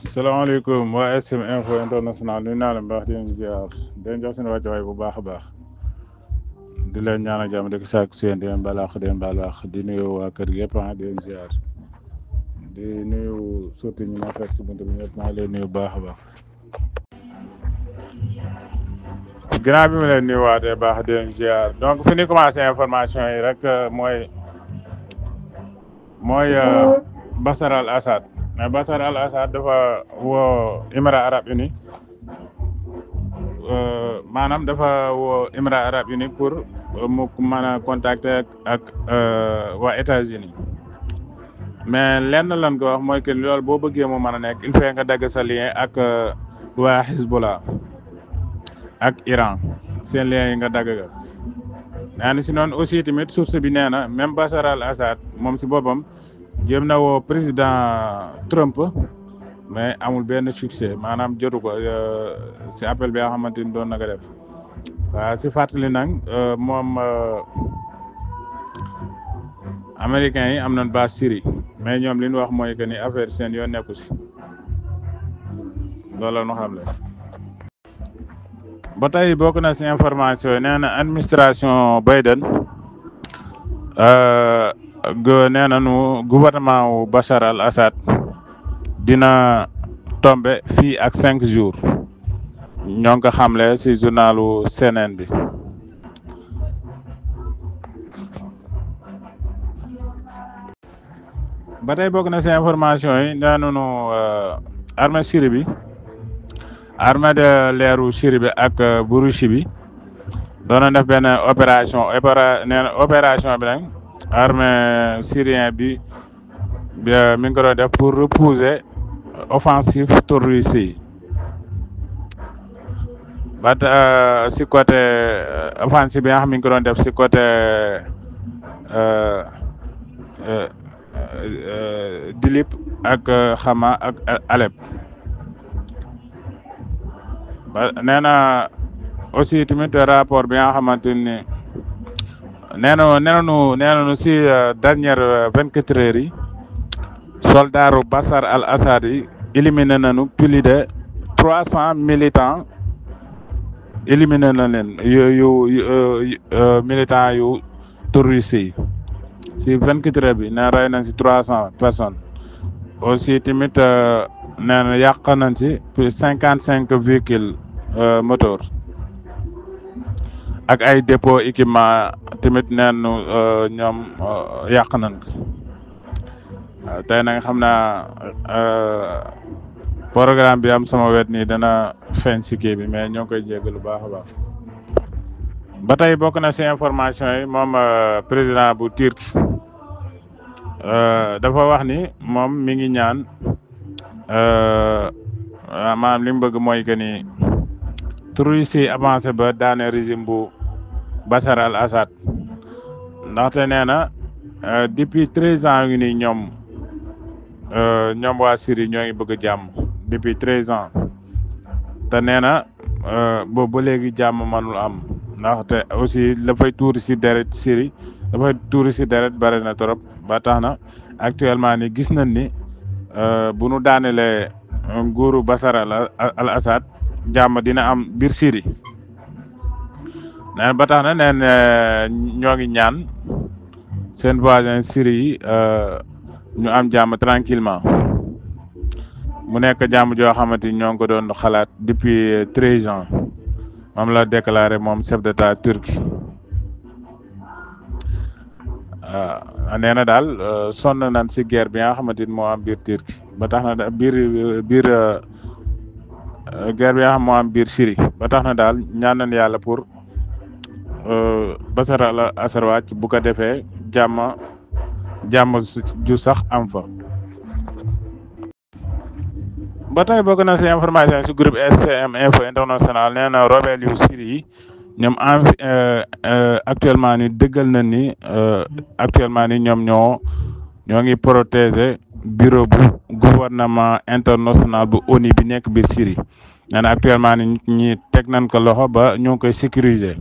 salaamaaleykum waa SM Info International nuyu naa leen baax di leen ziar di leen jox seen wàccuwaay bu baax a baax di leen ñaanal jàmm di ko sàkku si yéen di leen balaax di leen balaax di nuyu waa kër gi yëpp di leen ziar di nuyu surtout ñi ma fekk si buntu bi ñëpp maa ngi leen nuyu bu baax a baax. ginnaaw bi ma leen nuyuwaatee baax di leen ziar donc fi ñu commencé information yi rek mooy Bachar al-Assad. mais Bachar al-Assad dafa woo Émirats arabes unis maanaam dafa woo Émirats arabes unis pour mu mën a contacter ak waa États-Unis mais lenn lan ko wax mooy que loolu boo bëggee mu mën a nekk il faut nga dagg sa lien ak waa Hezbollah ak Iran seen lien yi nga dagg ga naa ni si noonu aussi tamit source bi nee na même Bachar al-Assad moom si boppam jéem na woo président Trump mais amul benn succès maanaam jotu ko si appel bi nga xamante ni doon na ko def waaw si fàttali nag moom américains yi am nañ base Syrie mais ñoom li ñu wax mooy que ni affaire seen yoon nekku si loolu la ñu xam le ba tey bokk na si information yi nee na administration Biden nee nañu gouvernement wu Bachar al-Assad dina tombe fii ak 5 jours ñoo ngi ko xamle si journalu CNN bi ba tey bokk na si information yi nee nañu armée Syrie bi armée de leeru Syrie bi ak bu Russie bi doon def benn opération bi nag armée syrien bi mi ngi ko doon def pour repousser offensive terroriste yi ba si côté offensive bi nga xam mi ngi ko doon def si côté Idlib ak Hama ak Alep ba nee na aussi tamit rapport bi nga xamante ni nee nañu si dernière 24 heures yi soldaaru Bachar al-Assad yi éliminé nañu plus de 300 militants éliminé na leen yu militants yu terroristes yi si 24 heures bi nee rey nañ si 300 personnes aussi tamit nee na yàq nañ si plus 55 véhicules moteurs ak ay dépôt équipement tamit neen ñoom yàq nañ ko waaw tey nag xam naa programme bi am sama wet nii dana feeñ si kii bi mais ñoo ngi koy jégg lu baax a baax ba tey bokk na si information yi moom président bu Turquie dafa wax ni moom mi ngi ñaan maanaam li mu bëgg mooy que ni terroriste yi avancé ba daane régime bu Bachar al-Assad ndaxte nee na depuis 13 ans ngi nii ñoom waa Syrie ñoo ngi bëgg jàmm depuis 13 ans te nee na boobu ba léegi jàmm mënul am ndaxte aussi dafay tuuri si deret Syrie dafay tuuri si deret bari na trop ba tax na actuellement ni gis nañ ni bu nu daanelee nguuru Bachar al-Assad jàmm dina am biir Syrie neen ba tax na neen ñoo ngi ñaan seen voisin Syrie yi ñu am jàmm tranquillement mu nekk jàmm joo xamante ni ñoo ngi ko doon xalaat depuis 13 ans moom la déclaré moom chef d'état turc nee na daal sonn nañ si guerre bi nga xamante ni moo am biir Turquie ba tax na biir guerre bi nga xam moo am biir Syrie ba tax na daal ñaan nañ yàlla pour Bachar al-Assad wàcc bu ko defee jàmm ju sax am fa. ba tey bokk na si information si groupe SM Info International nee na rebelle yu Syrie yi ñoom actuellement ni dëggal na ni actuellement ni ñoom ñoo ngi protéger bureau bu gouvernement international bu ONU bi nekk biir Syrie nee na actuellement ni ñi teg nañ ko loxo ba ñoo ngi koy sécuriser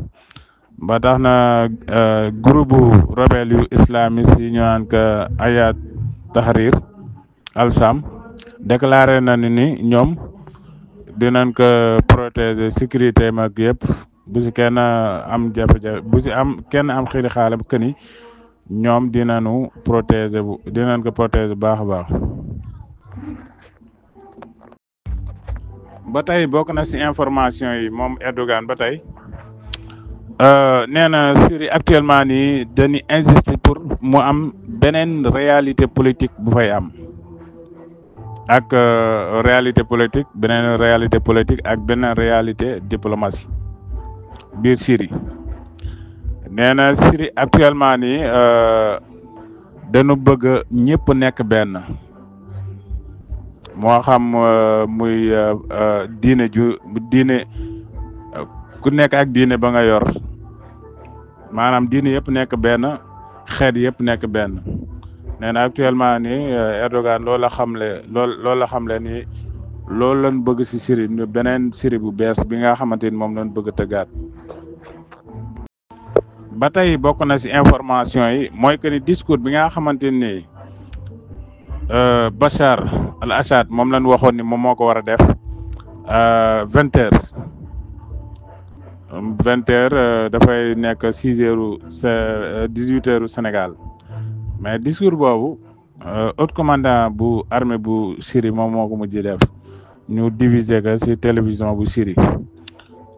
ba tax na groupe rebelle yu islamiste yi ñu naan ko Hayat Tahrir al-Sham déclaré na ni ñoom dinañ ko protéger sécurité mag yëpp bu si kenn am jafe-jafe bu si am kenn am xili xaala que ni ñoom dinañ ko protéger baax a baax. ba tey bokk na si information yi moom Erdogan ba tey nee na Syrie actuellement nii dañuy insister pour mu am beneen réalité politique bu fay am ak réalité politique beneen réalité politique ak beneen réalité diplomatie biir Syrie nee na Syrie actuellement nii dañu bëgg ñëpp nekk benn moo xam muy diine ku nekk ak diine ba nga yor maanaam diine yëpp nekk benn xeet yëpp nekk benn nee na actuellement nii Erdogan loolu la xamle ni loolu lañ bëgg si Syrie beneen Syrie bu bees bi nga xamante ni moom lañ bëgg tëggaat. ba tey bokk na si information yi mooy que ni discours bi nga xamante ni Bachar al-Assad moom lañ waxoon ni moom moo ko war a def 20h. 20h dafay nekk 6h 18h Sénégal mais discours boobu haut commandant bu armée bu Syrie moom moo ko mujj def ñu diviser ko ci télévision bu Syrie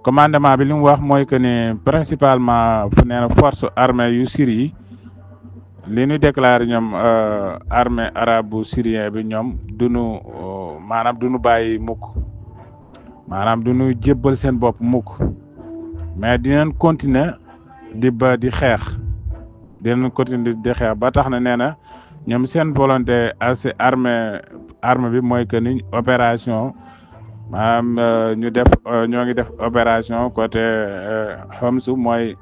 commandement bi li mu wax mooy que ni principalement fu nee na force armée yu Syrie yi li ñu déclaré ñoom armée arabe bu syrien bi ñoom duñu maanaam duñu bàyyi mukk maanaam duñu jébbal seen bopp mukk mais dinañ continuer di xeex dinañ continuer di xeex ba tax na nee na ñoom seen volonté assez armée bi mooy que ni opération maanaam ñoo ngi def opération côté Homs mooy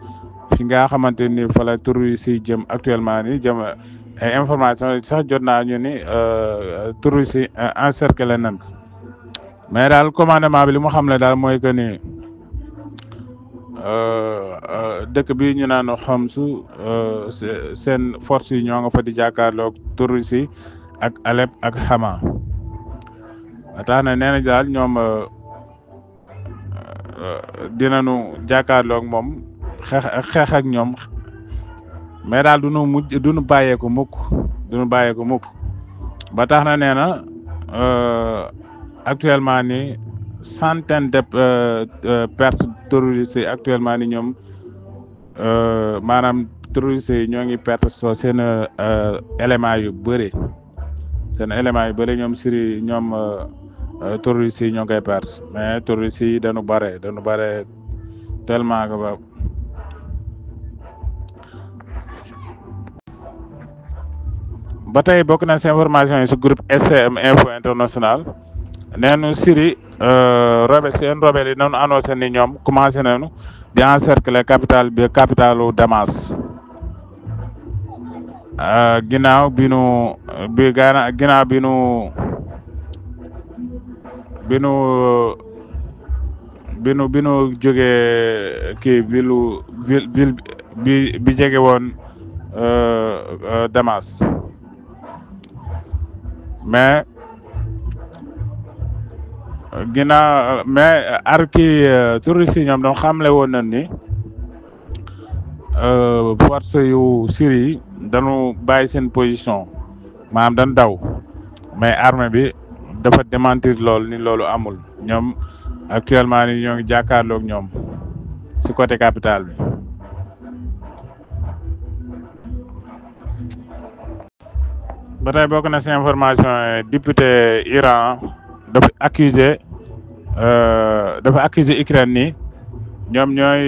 fi nga xamante ni fa la terroriste yi jëm actuellement ni jëm ay information sax jot naa ñu ni terroriste yi encerclé nañ ko mais daal commandement bi li mu xamle daal mooy que ni dëkk bi ñu naan Homs seen force yi ñoo nga fa di jàkkaarloog terroriste yi ak Alep ak Hama tax na nee na daal ñoom dinañu jàkkaarloog moom xeex ak ñoom mais daal duñu bàyyeeku mukk ba tax na nee na actuellement ni centaine de pertes terroristes actuellement ni ñoom maanaam terroristes yi ñoo ngi perte seen éléments yu bëri ñoom Syrie ñoom terroristes yi ñoo ngi koy perte mais terroristes yi dañu bare tellement que ba tey bokk na ci information yi si groupe SCM Info International neenu Syrie rebelle yi noonu annoncé ni ñoom commencé nañu di encercler capitalu Damas ginnaaw bi nu jógee kii ville bi jege woon Damas mais terroriste yi ñoom doon xamle woon nañ ni force yu Syrie yi dañu bàyyi seen position maanaam dañ daw mais armée bi dafa démentir loolu amul ñoom actuellement ni ñoo ngi jàkkaarloog ñoom ci côté capitale bi. ba tey bokk na ci information député Iran dafa accuser Ukraine ni ñoom ñooy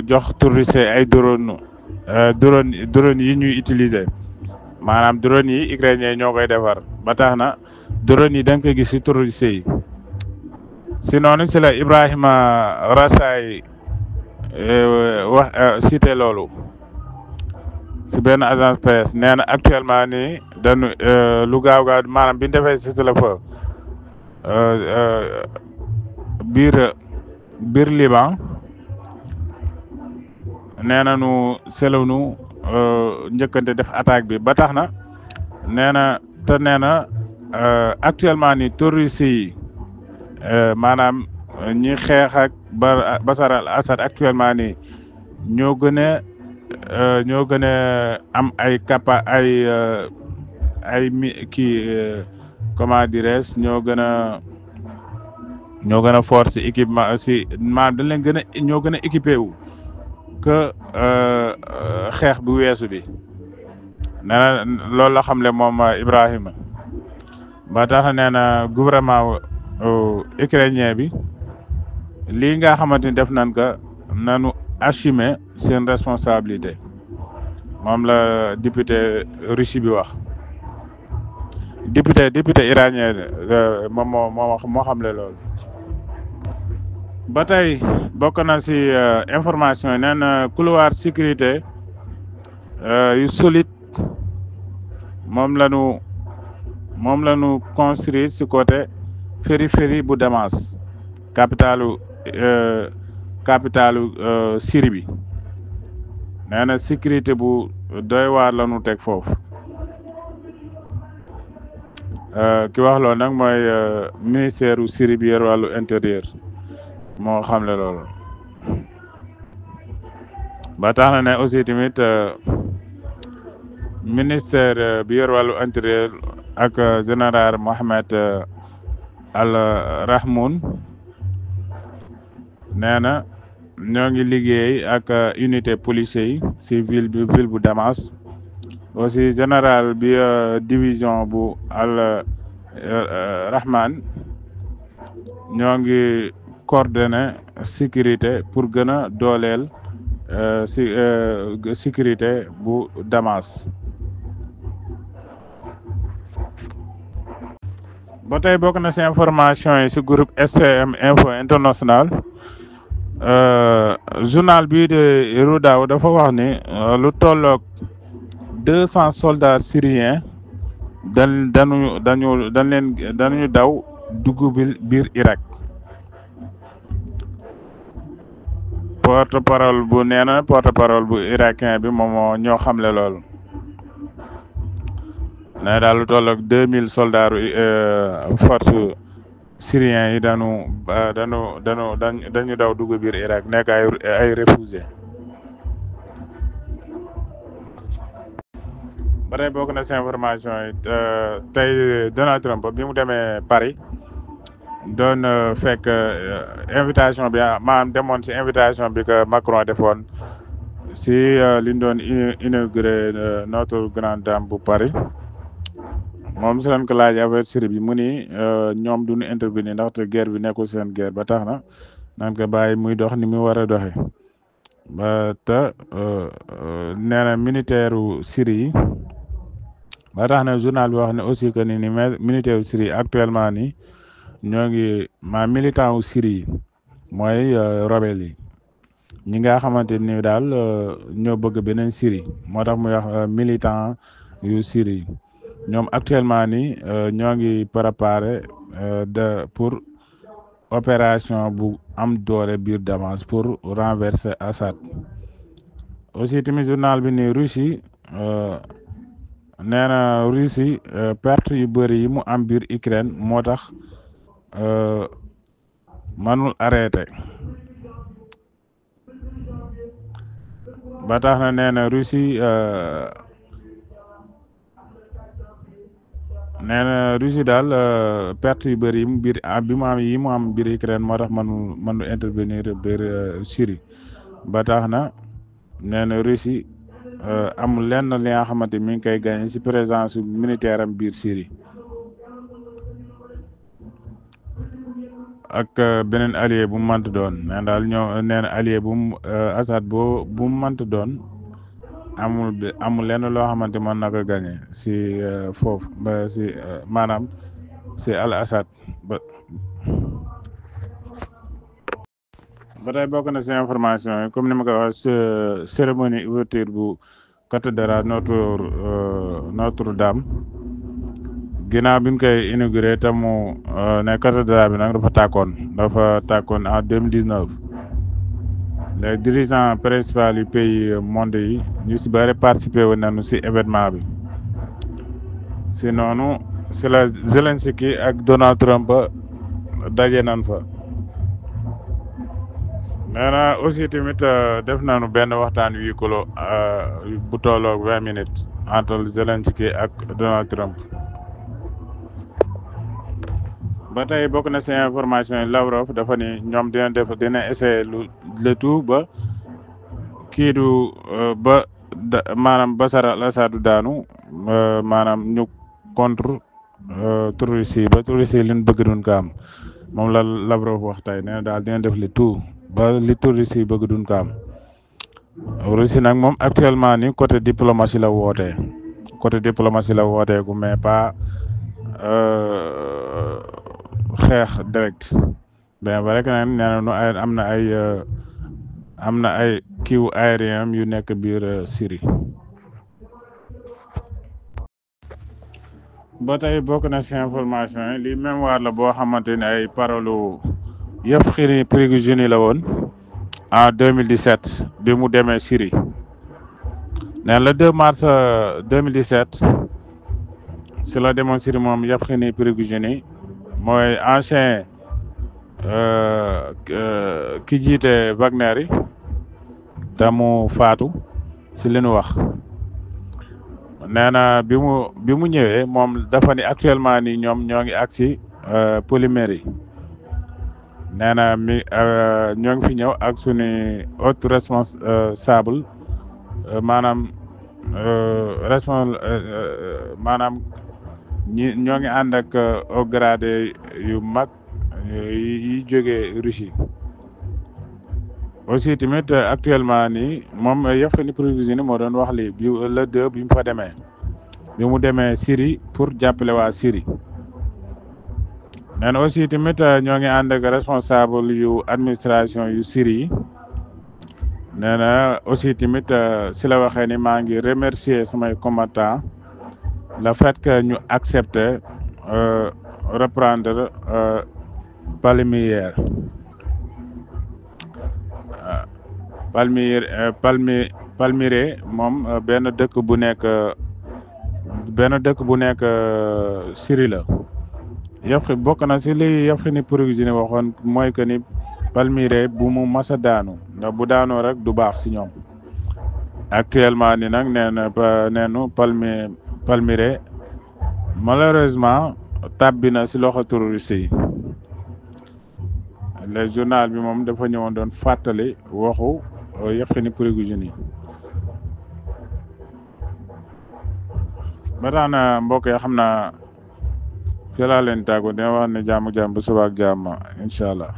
jox terroriste ay drone yi ñuy utiliser maanaam drone yi ukrainien ñoo koy defar ba tax na drone yi da nga koy gis ci terroriste yi si noonu si la Ibrahima Rasaay wax cité loolu si benn agence presse nee na actuellement nii dañu lu gaaw maanaam bi ñu defee si la fa biir Liban nee nañu selonu njëkkante def attaque bi ba tax na nee na actuellement ni terroristes yi maanaam ñi xeex ak Bachar al-Assad actuellement ni ñoo gën a am ay comment dirais-je ñoo gën a fort si équipement si maanaam dañ leen ñoo gën a équipé wu que xeex bu weesu bi nee na loolu la xamle moom Ibrahima ba tax nee na gouvernement ukrainien bi lii nga xamante ni def nañ ko nanu assumer seen responsabilité moom la député Russie bi wax député iranien moom moo xamle loolu. ba tey bokk na si information yi nee na couloir sécurité yu solide moom la ñu construire si côté périphérie bu Damas capitalu Syrie bi nee na sécurité bu doy waar la ñu teg foofu ki wax loolu nag mooy ministère u Syrie bi yor wàllu intérieur moo xamle loolu ba tax na ne aussi tamit ministère bi yor wàllu intérieur ak général Mohamed Al Rahmoun nee na ñoo ngi liggéey ak unité policier yi si ville bu Damas aussi général bi division bu Al Rahman ñoo ngi coordonné sécurité pour gën a dooleel sécurité bu Damas. ba tey bokk na si information yi si groupe STM Info International journal bii de Rudaw dafa wax ni lu tolloog 200 soldats syriens dañu daw dugg biir Irak. porte parole bu irakien bi moom ñoo xamle loolu ne daal lu toll ak 2000 soldats force syriens yi dañu daw dugg biir Irak nekk ay réfugiés. ba tey bokk na si information yi tey Donald Trump bi mu demee Paris doon fekk invitation bi maanaam demoon si invitation bi que Macron defoon si li ñu doon inauguré notre grande dame bu Paris moom si leen ko laaj affaire Syrie bi mu ni ñoom duñu intervenir ndaxte guerre bi nekkul seen guerre ba tax na nan ko bàyyi muy dox ni mu war a doxee ba te nee na militaire u Syrie yi ba tax na journal bi wax ne aussi que ni militaire u Syrie actuellement ni ñoo ngi militant wu Syrie yi mooy rebelle yi ñi nga xamante ni daal ñoo bëgg beneen Syrie moo tax muy wax militant yu Syrie yi ñoom actuellement ni ñoo ngi préparé pour opération bu am doole biir Damas pour renverser Assad. aussi tamit journal bi ni Russie nee na Russie perte yu bëri yi mu am biir Ukraine moo tax manul arrêté ba tax na nee na Russie daal perte yu bëri yi mu am biir Ukraine moo tax mënu intervenir biir Syrie ba tax na nee na Russie amul lenn li nga xamante mi ngi koy gagné ci présence militaire am biir Syrie ak beneen allié bu mu mënti doon nee daal ñoo nee na allié bu Assad bu mu mënti doon amul lenn loo xamante mën na ko gagné si foofu ba si maanaam si al Assad ba tey bokk na si information yi comme ni ma ko wax cérémonie ouverture bu cathédrale Notre-Dame ginnaaw bi ñu koy inauguré te mu ne cathédrale bi nag dafa tàkkoon en 2019 les dirigeants principaux yu pays monde yi ñu si bëri participé woon nañu si événement bi si noonu si la Zelensky ak Donald Trump daje nan fa. nee na aussi tamit def nañu benn waxtaan wi kolo bu tolloog 20 minutes entre Zelensky ak Donald Trump. ba tey bokk na si information yi Lavrov dafa ni ñoom dina essayer le tout ba kii du ba maanaam Bachar al-Assad du daanu maanaam ñu contre terroriste yi ba terroriste yi li ñu bëgg duñ ko am moom la Lavrov wax tey nee na daal dina def le tout ba li terroriste yi bëgg duñ ko am. Russie nag moom actuellement ni côté diplomatie la wootee gu mais pas xeex direct bien vrai que nag nee nañu am na ay kiiw aérien yu nekk biir Syrie. ba tey bokk na si information yi li mémoire la boo xamante ne ay parolu Yevgeny Prigojine la woon en 2017 bi mu demee Syrie nee le 2 mars 2017 si la demoon Syrie moom Yevgeny Prigojine mooy ancien ki jiite Wagner yi te mu faatu si li nu wax. nee na bi mu ñëwee moom dafa ni actuellement ni ñoom ñoo ngi ak ci polymère yi nee na ñoo ngi fi ñëw ak suñu haute responsable maanaam maanaam ñoo ngi ànd ak au grade yu mag yi jógee Russie. aussi tamit actuellement nii moom Yevgeny Prigojine moo doon wax li bi le 2 bi mu demee Syrie pour jàppale waa Syrie. nee na aussi tamit ñoo ngi ànd ak responsable yu administration yu Syrie yi. nee na aussi tamit si la waxee ni maa ngi remercier samay combattants le fait que ñu accepter reprendre Palmyre. Palmyre moom benn dëkk bu nekk Syrie la bokk na si li Yevgeny Prigojine waxoon mooy que ni Palmyre bu mu mas a daanu ndax bu daanoo rek du baax si ñoom actuellement ni nag neenu Palmyre malheureusement tàbbi na si loxo terroriste yi. le journal bi moom dafa ñëwoon doon fàttali waxu Yevgeny Prigojine. ba tax na mbokk yi xam naa fi laa leen tàggoo dina wax ne jàmm bu suba ak jàmm incha allah.